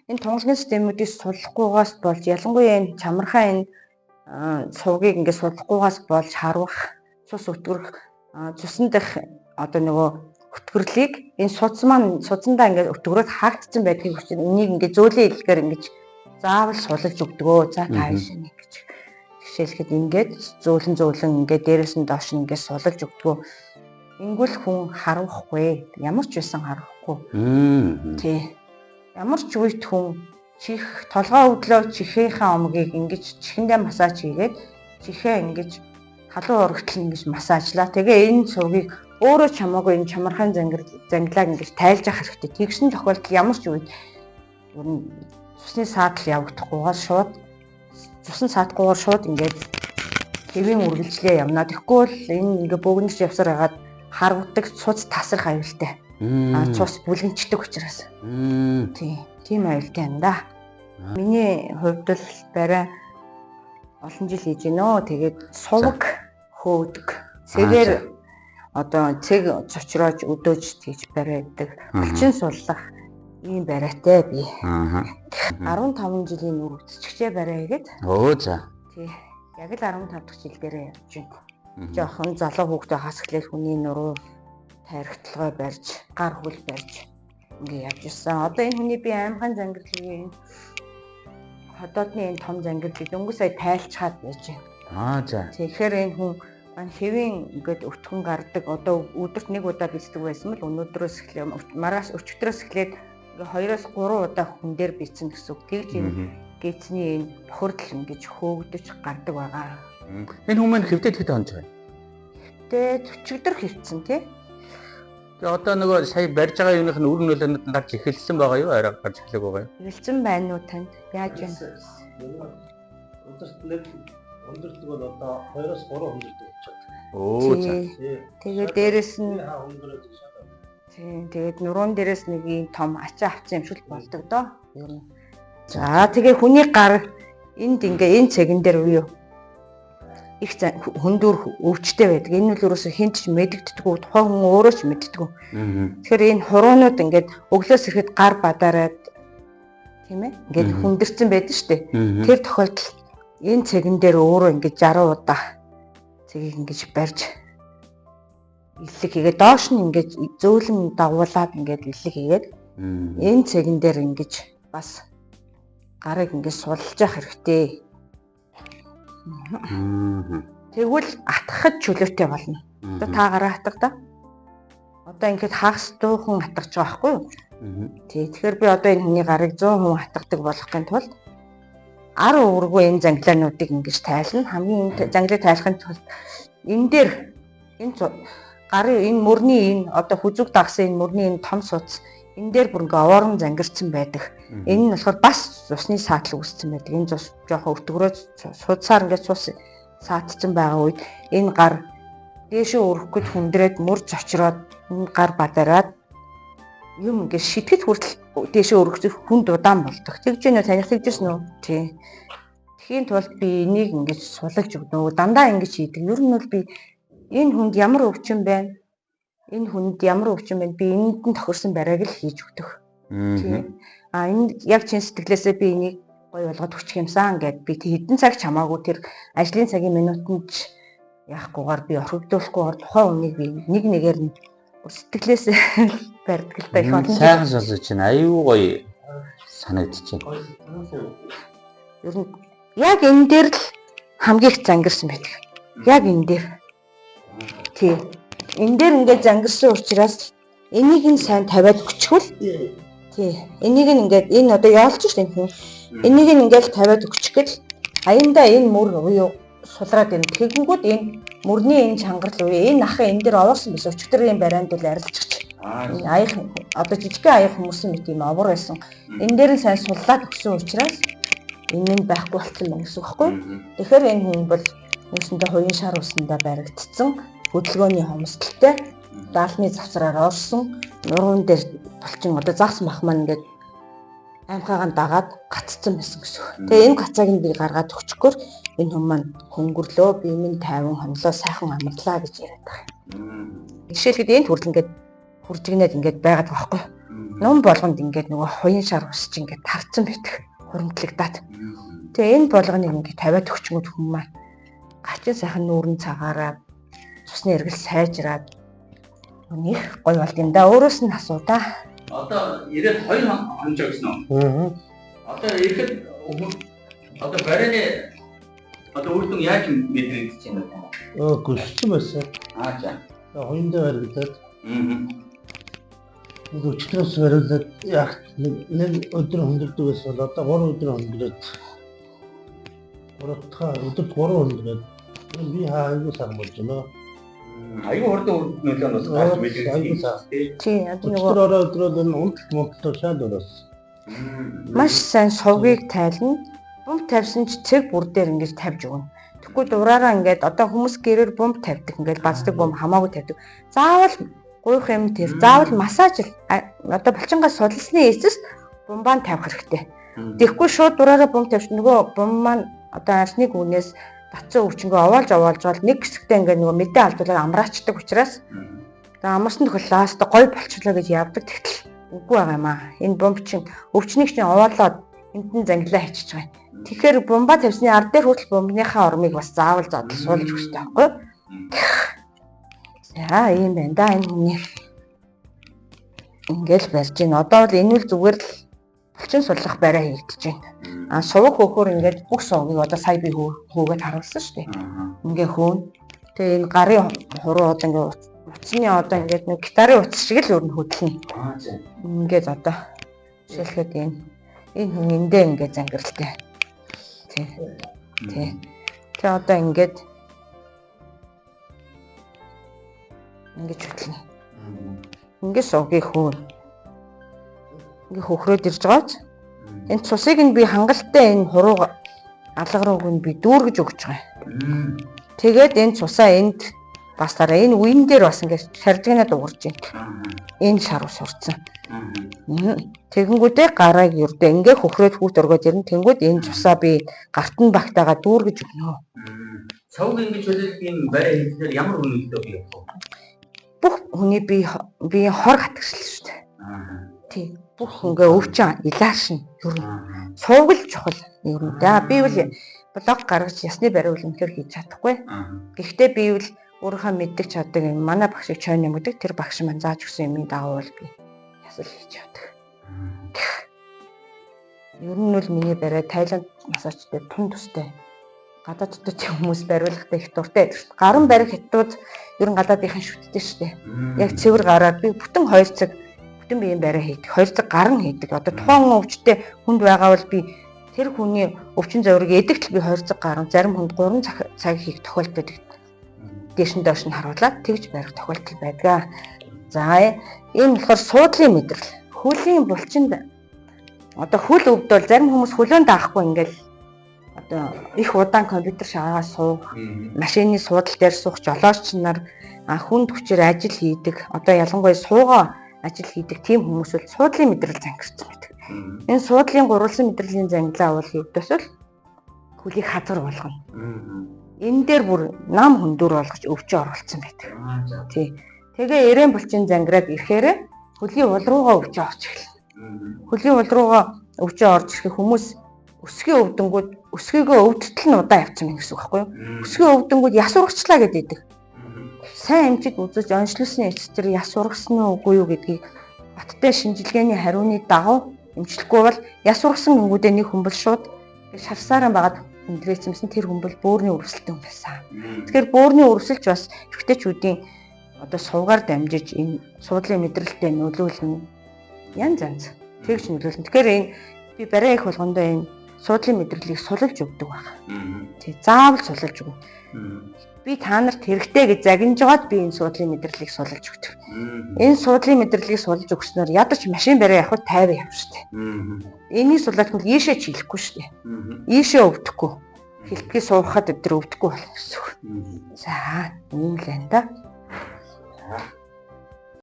Энэ тунгалгийн системүүдийг суллахгүйгаас болж, ялангуяа энэ чамархай энэ сувгийг ингээд суллахгүйгаас болж харвах, цус өтгөрөх, цусан дах одоо нөгөө өтгөрлийг энэ судас маань судсандаа ингээд өтгөрөөд хаагдсан байдгийг учраас энийг ингээд зөөлөн илгээр ингэж заавал сулж өгдөгөө. За, та ийш нэг гэж жишээлхэд ингээд зөөлөн зөөлөн ингээд дээрээс нь доош нь ингээд сулж өгдөгөө. Ингүүл хүн харвахгүй. Ямар ч байсан харвахгүй. Тий. Ямар ч үед хүн чих толгой өвдлөө чихийнхээ омгийг ингэж чихэндээ массаж хийгээд, чихээ ингэж халуун урагтал ингэж массажлаа. Тэгээ энэ сувгийг өөрөө ч хамаагүй энэ чамархайн зангир зангилааг ингэж тайлж явах хэрэгтэй. Тэгсэн тохиолдолд ямар ч үед ер нь цусны саатал явагдахгүйгээр, шууд цусны саатахгүйгээр шууд ингээд хэвийн үргэлжлээ явна. Тэгэхгүй бол энэ ингээ бөөгнөж явсаар хагаад харвдаг, цуц тасрах аюултай. А цус бүлгэнчдэг учраас. Тий. Тийм аюултай юм да. Миний хувьд л барай олон жил хийж гинөө. Тэгээд сувг хөөдөг. Цэгээр одоо цэг цочроож өдөөж тэгж барай байдаг. Булчин суллах ийм барайтай би. 15 жилийн нүр үтчихжээ барай хийгээд. Өө, за. Тий. Яг л 15 дахь жил дээрээ явж байна. Жохон залуу хүүхдээ хас эхлээл хүний нуруу тайрагталгай барьж, гар хөл барьж ингээ явж ирсэн. Одоо энэ хүний би аймхан зангирлын энэ ходоодны энэ том зангирлыг дөнгөж сая тайлчхаад байж байна. Аа, за. Тэгэхээр энэ хүн маань хэвийн ингээд өтгөн гардаг. Одоо өдөрт нэг удаа бэлддэг байсан бол өнөөдрөөс эхлээ, маргааш өчигдрөөс эхлээд ингээ 2-оос 3 удаа хүн дээр бийцэн гэсэн үг. Тэгж энэ гэдэсний энэ бохирдол ингэж хөөгдөж гардаг байгаа. Энэ хүмүүс хэвдээд хэд хоног байна? Тэ, өчигдөр хэвцэн, тий. Тэгээ одоо нөгөө сая барьж байгаа юуных нь үр нөлөөнүүд нь гарч эхэлсэн байгаа юу? Арай гарч эхлэх байгаа юу? Эхэлсэн байна уу танд? Яаж байна? Өдөрт нэг өндөрлөг бол одоо 2-оос 3 өндөрлөг болчиход. Өө, за. Тий. Тэгээд дээрэс нь хаа өндрөөд шатаа. Тий, тэгээд нуруун дээрээс нэг ийм том ачаа авсан юм шиг болдог доо. Ер нь. За, тэгээ хүний гар энд ингээ энэ цэгэн дээр үе их хөндүүр өвчтэй байдаг. Энэ нь л ерөөсө хинт ч мэдэгддэггүй, тухайн хүн өөрөө ч мэддэггүй. Тэгэхээр энэ хуруунууд ингээд өглөөс ирэхэд гар бадараад, тийм ээ, ингээд хүндэрсэн байдаг шүү дээ. Тэр тохиолдолд энэ цэгэн дээр өөрөө ингээд 60 удаа цэгийг ингэж барьж иллэг хийгээд, доош нь ингээд зөөлөн дагуулад ингээд иллэг хийгээд энэ цэгэн дээр ингэж бас гарыг ингэж суллж явах хэрэгтэй. Тэгвэл атгахад чөлөөтэй болно. Одоо та гараа атга да. Одоо ингээд хагас дуухан атгах байгаа байхгүй юу? Тий. Тэгэхээр би одоо энэ хүний гарыг 100% атгадаг болохын тулд ар өвөргүй энэ зангилаануудыг ингэж тайлна. Хамгийн энэ занглыг тайлахын тулд энэ дээр энэ гарын энэ мөрний энэ одоо хүзүүг дагсан энэ мөрний энэ том суц энэ дээр бүр ингээ овоорон зангирсан байдаг. Энэ нь болохоор бас цусны саатал үүссэн байдаг. Энэ цус жоохон өтгөрөө судсаар ингээд цус саатсан байгаа үед энэ гар дээшээ өрөх гэж хүндрээд, мөр зочроод, энэ гар бадараад юм ингээд шитгэд хүртэл дээшээ өрөх хүнд удаан болдог. Тэгж гэнэ, таних тэгжсэн үү? Тий. Тэгэхийн тулд би энийг ингэж сулаж өгнө. Дандаа ингэж хийдэг. Ер нь бол би энэ хүнд ямар өвчин байна? Энэ хүнд ямар өвчин байна? Би энэнд нь тохирсон барайг л хийж өгдөг. Тий. А энэ яг чин сэтгэлээсээ би энийг гоё болгоод өччих юмсан гэд би хэдэн цаг ч хамаагүй тэр ажлын цагийн минутанд ч яахгүйгээр би орхигдуулахгүйгээр тухайн хүнийг би нэг нэгээр нь сэтгэлээсээ барьдаг л да, их олон. Сайхан сонсож байна. Аюу гоё санагдчихэв. Ер нь яг энэ дээр л хамгийн их зангирсан байдаг. Яг энэ дээр. Тий. Энэ дээр ингээд зангирсан учраас энийг нь сайн тавиад өгчхөл. Тий. Энийг нь ингээд энэ одоо яолч шин хүн. Энийг нь ингээд тавиад өгчихгэл аяндаа энэ мөр буюу сулраад энэ тэгэнгүүт энэ мөрний энэ чангарл буюу энэ ахын энэ дээр овоорсон байсан. Өчигдрийн барайнд бол арилжчихч. Энэ аях одоо жижигхэн аях хүмүүсийн мэт юм овор байсан. Энэ дээр нь сайн суллаад өгсөн учраас энэ нь байхгүй болсон байна гэсэн үг байхгүй юу? Тэгэхээр энэ хүн бол үндсэндээ хувийн шар усандаа баригдсан, хөдөлгөөний хомсдолтой, даалны завсраар орсон, нуруунд дээр булчин одоо загас мах маань ингээд аймхаагаан дагаад гаццсан байсан гэсэн үг. Тэгээ энэ гацааг нь би гаргаад өгчихгөр энэ хүн маань хөнгөрлөө, би минь тайван хонлоо, сайхан амарлаа гэж яриад байгаа юм. Жишээлбэл энд хүрэл ингээд хүржигнээд ингээд байгаад байгаа байхгүй юу? Нум болгонд ингээд нөгөө хуян шар ус чинь ингээд тарцсан байдаг. Хуримтлагтаад. Тэгээ энэ болгоныг ингээд тавиад өгчмөд хүмүүс маань гачин сайхан нүүрэн цагаараа цусны эргэл сайжраад нэх гоё болд юм да. Өөрөөс нь асуу да. Одоо 92 хонжоо гэсэн үү? Аа. Одоо ихэд одоо барины одоо үр дүн яаж мэдрэгдэж байна вэ? Оо гүссэн байсан. Аа за. Хоёндоо баригдаад Аа. нэг өчтөрөөс бариулаад яг нэг өдөр хөндрөдөг байсан бол одоо 3 өдөр хөндрөөд 3 дахь өдөрт 3 хөндрөөд би хаа айгүй сайхан болж байна. Аюу хурдан үр нөлөө нь бас гарч Айгүй мэдрэгдэж сайхан. Тий, одоо нөгөө Өчтөр орой өдрөөд энэ унталт мунталт шал өрөөс. маш сайн сувгийг тайлна. Бомб тавьсан ч цэг бүр дээр ингэж тавьж өгнө. Тэгэхгүй дураараа ингээд одоо хүмүүс гэрээр бомб тавьдаг ингээд баздаг бомб хамаагүй тавьдаг. Заавал гуйх юм тэр. Заавал массаж одоо булчингаас судалсны эцэс бомбаа тавих хэрэгтэй. Тэгэхгүй шууд дураараа бомб тавьчих нөгөө бомб маань одоо арсны гүнээс татсан өвчнгөө овоолж овоолж бол нэг хэсэгтээ ингээд нөгөө мэдээ алдуулаад амраачдаг учраас тэгээ амарсан тохиолдолд гой болчихлоо гэж явдаг. Тэгтэл үгүй байгаа юм аа. Энэ бомб чинь өвчнийг чинь овоолоод энд нь зангилаа хийчих байгаа юм. Тэгэхээр бомба тавьсны ард дээр хүртэл бомбныхаа ормыг бас заавал задлал суулж өгөх хэрэгтэй байхгүй юу? За ийм байна да энэ хүний. Ингээл барьж гин. Одоо бол энэ үл зүгээр л булчин суллах барай хийгдэж байна. А сувг хөөхөр ингээд бүх сувгийг одоо сая би хөөгөөд харуулсан шүү дээ. Ингээ хөөн. Тэгээ энэ гарын хуруу одоо ингээ утасны одоо ингээд нэг гитарын утас шиг л өөр нь хөдлөнө. Аа за. Ингээд одоо жишээлхэд энэ хүн эндээ ингээд зангиралтай. Тий. Тий. Тэгээ одоо ингээд ингэж хөтлөнө. Ингээд сувгийг хөөн. Ингээ хөхрөөд ирж байгааз энэ цусыг нь би хангалттай энэ хурууг алга рууг нь би дүүргэж өгч байгаа юм. Тэгээд энэ цусаа энд бас дараа энэ үен дээр бас ингээд шаржигнаа дуурж байна. Энэ шар ус урцсан. Тэгэнгүүтээ гарааг ердөө ингээ хөхрөөд хүүт өргөөд ирнэ. Тэнгүүд энэ цусаа би гарт нь багтаага дүүргэж өгнө. Цавг ингэж хөлөөлөх юм барай хийхээр ямар үр нөлөө бий вэ? Бүх хүний бие биеийн хор хатгшил шүү дээ. Тий. Бүх ингээ өвчин илаашна ер нь. Сувгал чухал ер нь. За би бол блог гаргаж ясны бариул үнэхээр хийж чадахгүй. Гэхдээ би бол өөрийнхөө мэддэг чаддаг юм. Манай багшийг чойн юм гэдэг тэр багш маань зааж өгсөн юмын дагуу бол би ясал хийж явдаг. Ер нь бол миний барай Таиланд массажтай тун төстэй. Гадаадд тийм хүмүүс бариулахтай их дуртай байдаг шүү дээ. Гарын барих хятадууд ер нь гадаадынхан шүтдэг шүү дээ. Яг цэвэр гараар би бүтэн 2 цаг бүтэн биеийн барай хийдэг. 2 цаг гарын хийдэг. Одоо тухайн өвчтэй хүнд байгаа бол би тэр хүний өвчин зоврыг эдэгтэл би 2 цаг гарan зарим хүнд 3 цаг хийх тохиолдол байдаг. Дээш нь доош нь харуулаад тэгж барих тохиолдол байдаг. За энэ болохоор суудлын мэдрэл. Хөлийн булчинд одоо хөл өвдөл зарим хүмүүс хөлөөнд даахгүй ингээл одоо их удаан компьютер шаагаа суух, машины суудал дээр суух жолооч нар хүнд хүчээр ажил хийдэг. Одоо ялангуяа суугаа ажил хийдэг тийм хүмүүс бол суудлын мэдрэл зангирсан байдаг. Энэ суудлын гурвалсан мэдрэлийн зангилаа бол өвдөөс л хөлийг хазар болгоно. Энэ дээр бүр нам хөндөр болгож өвчөө оруулсан байдаг. Тий. Тэгээ эрээн булчин зангираад ирэхээр хөлийн уул руугаа өвчөө орж эхэлнэ. Хөлийн уул руугаа өвчөө орж ирэхээр хүмүүс өсгийн өвдөнгүүд өсгийгөө өвдтөл нь удаан явчихсан юм гэсэн үг байхгүй юу? Өсгийн өвдөнгүүд яс ургачлаа гэдэг. Сайн эмчид үзэж онцлуулсны эцэс тэр яс ургасан уу үгүй юу гэдгийг баттай шинжилгээний хариуны дагуу эмчлэхгүй бол яс ургасан гингүүдээ нэг хүн бол шууд шарсааран байгаад хүндрээцэмсэн тэр хүн бол бөөрийн өрсөлдөн байсан. Тэгэхээр бөөрийн өрсөлч бас эрэгтэйчүүдийн одоо сувгаар дамжиж энэ суудлын мэдрэлтэд нөлөөлнө. Янз янз тэгж нөлөөлнө. Тэгэхээр энэ би барай их болгондоо энэ суудлын мэдрэлийг сулалж өгдөг баг. Тий, заавал сулалж өгнө. Би та нарт хэрэгтэй гэж загинжгаад би энэ суудлын мэдрэлийг сулалж өгдөг. Энэ суудлын мэдрэлийг сулалж өгснөөр ядаж машин барай явахад 50 явна шүү дээ. Энийг сулаад бол ийшээ чиглэхгүй шүү дээ. Ийшээ өвдөхгүй. Хилтгий суухад өдр өвдөхгүй болно гэсэн үг. За, ийм л байна да.